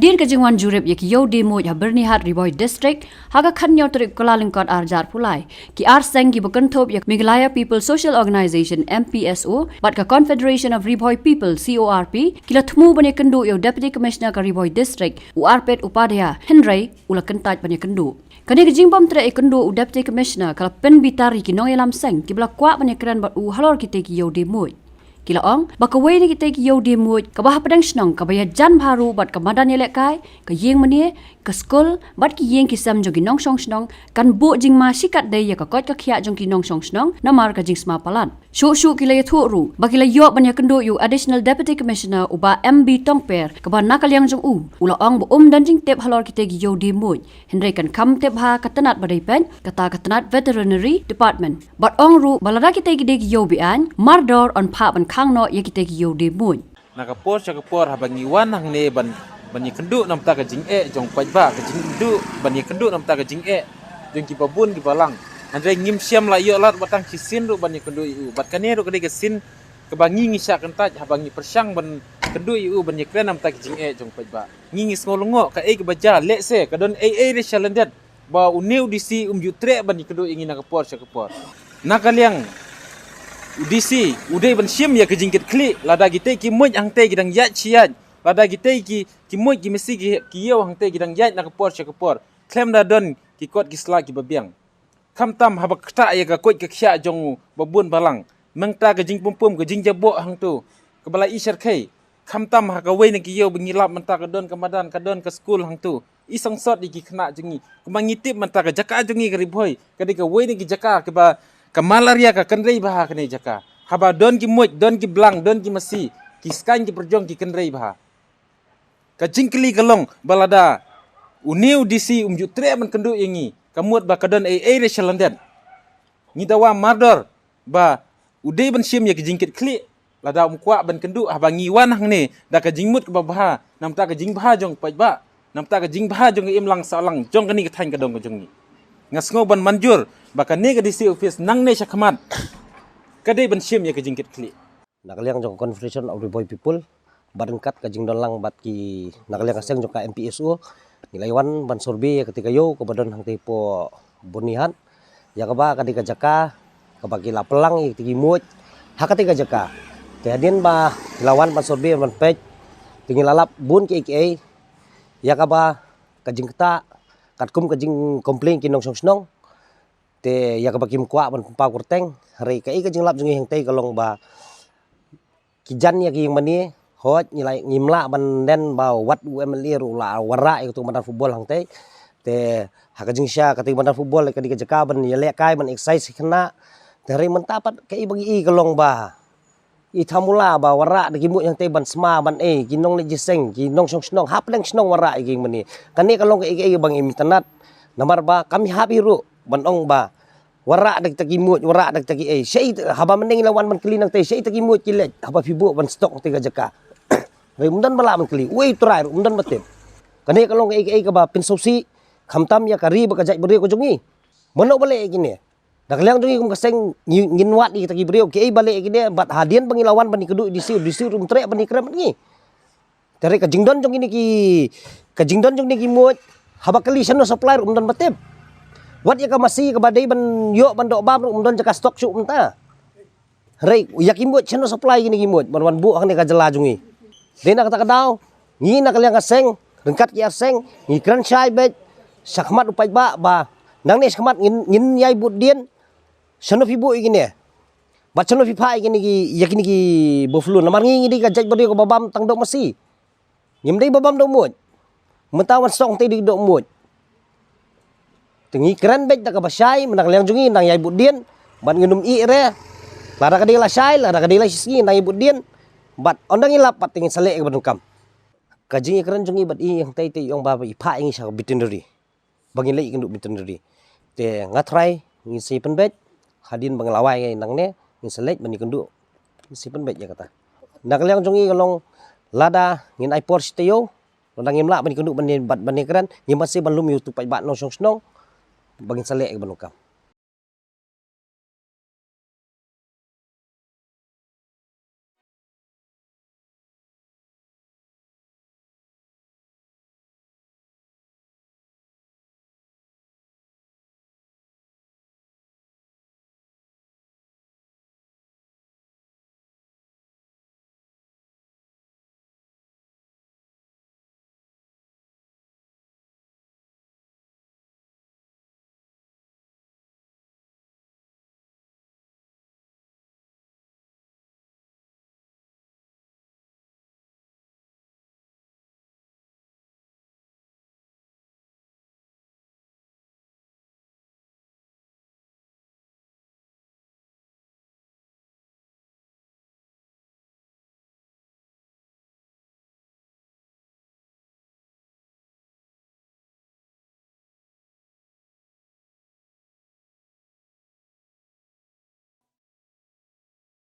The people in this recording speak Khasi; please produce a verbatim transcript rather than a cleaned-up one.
Hadien ka jingwan jurip ïa ki ïew die muid ha Byrnihat, Ri Bhoi District, ha ka khathynñiew tarik Kyllalyngkot arhajar arphew lai, ki ar seng kiba kynthup ïa ka Meghalaya People Social Organisation, M P S O, bad ka Confederation of Ri Bhoi People, C O R P, ki la thmu ban ïakynduh ïa u Deputy Commissioner ka Ri Bhoi District, u Arpit Upadhyay, hynrei u la kyntait ban ïakynduh. Kane ka jingbym treh ïakynduh u Deputy Commissioner ka la pynbitar ïa ki nongïalam seng kiba la kwah ban ïakren bad u halor kitei ki ïew die muid. Ki la ong ba kawei na kitei ki ïew die muid kaba hapdeng shnong kaba ïajan bha ruh bad ka madan ïalehkai, ka ïing mane, ka skul bad ki ïing ki sem jong ki nongshong shnong kan buh jingma shikatdei ïa ka koit ka khiah jong ki nongshong shnong namar ka jingsma palat. Shuh shuh ki la ïathuh ruh ba ki la ïoh ban ïakynduh ïa u Additional Deputy Commissioner, u Bah M B Tongper, kaba na ka liang jong u u la ong ba um don jingtip halor kitei ki ïew die muid, hynrei kan kham tip bha ka tnat ba dei peit, kata ka tnat Veterinary Department. Bad ong ruh ba lada kitei ki dei ki ïew be-aiñ, mardor yn phah ban khang noh ïa kitei ki ïew die muid. Na ka por sha ka por haba ngi wan hangne ban, ban ïakynduh namar ka jingeh jong paidbah, ka jingduh ban ïakynduh namar ka jingeh jong kiba bun kiba lang, hynrei ngim shym la ïoh lad wat tang shisien ruh ban ïakynduh ïa u. Bad kane ruh ka dei ka sien kaba ngi ngi shah kyntait haba ngi pyrshang ban kynduh ïa u ban ïakren namar ka jingeh jong paidbah. Ngi ngi sngew lyngngoh kaei kaba jia, lehse ka don ei ei re shalyndet ba une u D C um ju treh ban ïakynduh ïa ngi na ka por sha ka por. Na ka liang u D C u dei ban shim ïa ka jingkitkhlieh, lada kitei ki muid hangtei ki dang ïaid shi ïaid, lada kitei ki, ki muid ki masi ki, ki ïew hangtei ki dang ïaid na ka por sha ka por, khlem da don ki kot ki sla kiba biang. Khamtam haba ktah ïa ka koit ka khiah jong u ba bun ba lang, mynta ka jingpumpum, ka jingjaboh hangto kaba la i syrkhei. Khamtam ha kawei na ki ïew ba ngi lap mynta ka don ka madan, ka don ka skul hangto. I sangsot ïa ki khynnah jong ngi. Kumba ngi tip mynta ka jaka jong ngi ka Ri Bhoi ka dei kawei na ki jaka kaba ka malaria ka kynrei bha ha kane jaka. Haba don ki muid, don ki blang, don ki masi, ki skaiñ ki pyrjong ki kynrei bha. Ka jingkylli ka long ba lada une u D C um ju treh ban kynduh ïa ngi, ka mut ba ka don ei ei re shalyndet. Ngi dawa mardor ba u dei ban shim ïa ka jingkitkhlieh lada um kwah ban kynduh haba ngi wan hangne da ka jingmut kaba bha namar ka jingbha jong paidbah, namar ka jingbha jong ka imlang sahlang jong kane ka thaiñ ka dong ka jong ngi. Nga sngew ban manjur ba kane ka D C office nangne shakhmat ka dei ban shim ïa ka jingkitkhlieh. Na ka liang jong ka Confederation of Ri Bhoi People bad ryngkat ka jingdon lang bad ki na ka liang ka seng jong ka M P S O, ngi la ïa wan ban survey ïa katei ka ïew kaba don hangtei hapoh Byrnihat, ïa kaba ka dei ka jaka kaba ki la plang ïa katei ki muid ha katei ka jaka. Te hadien ba ngi la wan ban survey ban peit, te ngi la lap bun kiei kiei ïa kaba ka jingktah katkum ka jingcomplain ki nongshong shnong. Te ïa kaba kim kwah ban pynpaw kyrteng, hynrei kaei ka jinglap jong ngi hangtei ka long ba ki jan ïa ki ïing mane, hooid ngi la, ngim lah ban len ba wat u M L A ruh u la wanrah ïa katu ka madan football hangtei. Te ha ka jingshisha katei ka madan football ka dei ka jaka ban ïalehkai, ban exercise ïa ki khynnah. Te hynrei mynta pat kaei ba ngi i ka long ba i thamula ba wanrah da ki muid hangtei ban sma ban ei, ki nongleit jingïaseng, ki nongshong shnong hapdeng shnong wanrah ïa ki ïing mane. Kane ka long kaei kaei ba ngim itynnad. Namar ba kam hap hi ruh ban ong ba wanrah da kita ki muid, wanrah da kita ki ei. Shaei haba mynne ngi la wan ban kylli nangtei, shaei kita ki muid ki leit haba phi buh ban stock hangtei ka jaka. Hynrei um don ba lah ban kylli, uei u trai ruh um don ba tip. Kane ka long kaei kaei kaba pynsngewsih, khamtam ïa ka ri bad ka jaitbynriew ka jong ngi. Mano ba leh ïa kine? Na ka liang jong ngi kum ka seng ngi, ngin wad ïa kita ki briew, kiei ba leh ïa kine, bad hadien ba ngi la wan ban ïakynduh ïa u D C, u D C ruh um treh ban ïakren bad ngi. Te hynrei ka jingdon jong kine ki, ka jingdon jong kine ki muid, haba kylli shano supply ruh um don ba tip. Wat ïa ka masi kaba dei ban ïoh ban doh bam ruh um don jaka stock shuh mynta. Hynrei ïa ki muid shano supply kine ki muid ban wan buh hangne ka jylla jong ngi. Dei na kata ka daw ngi na ka liang ka seng ryngkat ki ar seng ngi kren shai beit shakhmat u paidbah ba nangne shakhmat ngin, ngin ïai bud dien. Shano phi buh ïa kine? Bad shano phi phah ïa kine ki, ïa kine ki buffalo? Namar ngi ngi dei ka jaitbynriew kaba bam tang doh masi. Ngim dei ba bam doh muid. Mynta wan stock hangtei dei doh muid. Te ngi kren beit da kaba shai, mynta ka liang jong ngi nang ïai bud dien bad ngin ym ïeh re. Lada ka dei la shai, lada ka dei la shisngi nang ïai bud dien. Bad ynda ngi lap pat te ngin sa leh ïa kaba donkam. Ka jingïakren jong ngi bad i hangtei te i ong ba i phah ïa ngi sha ka veterinary ba ngin leit ïakynduh veterinary. Te nga trai ngin sa ïapynbeit hadien ba ngi la wai nangne, ngin sa leit ban ïakynduh, ngin sa ïapynbeit ïa kata. Na ka liang jong ngi ka long lada ngin ai por shi taïew, lada ngim lah ban ïakynduh ban ïa, bad ban ïakren, ngim banse ban lum ïa utu u paidbah nongshong shnong ba ngin sa leh ïa kaba donkam.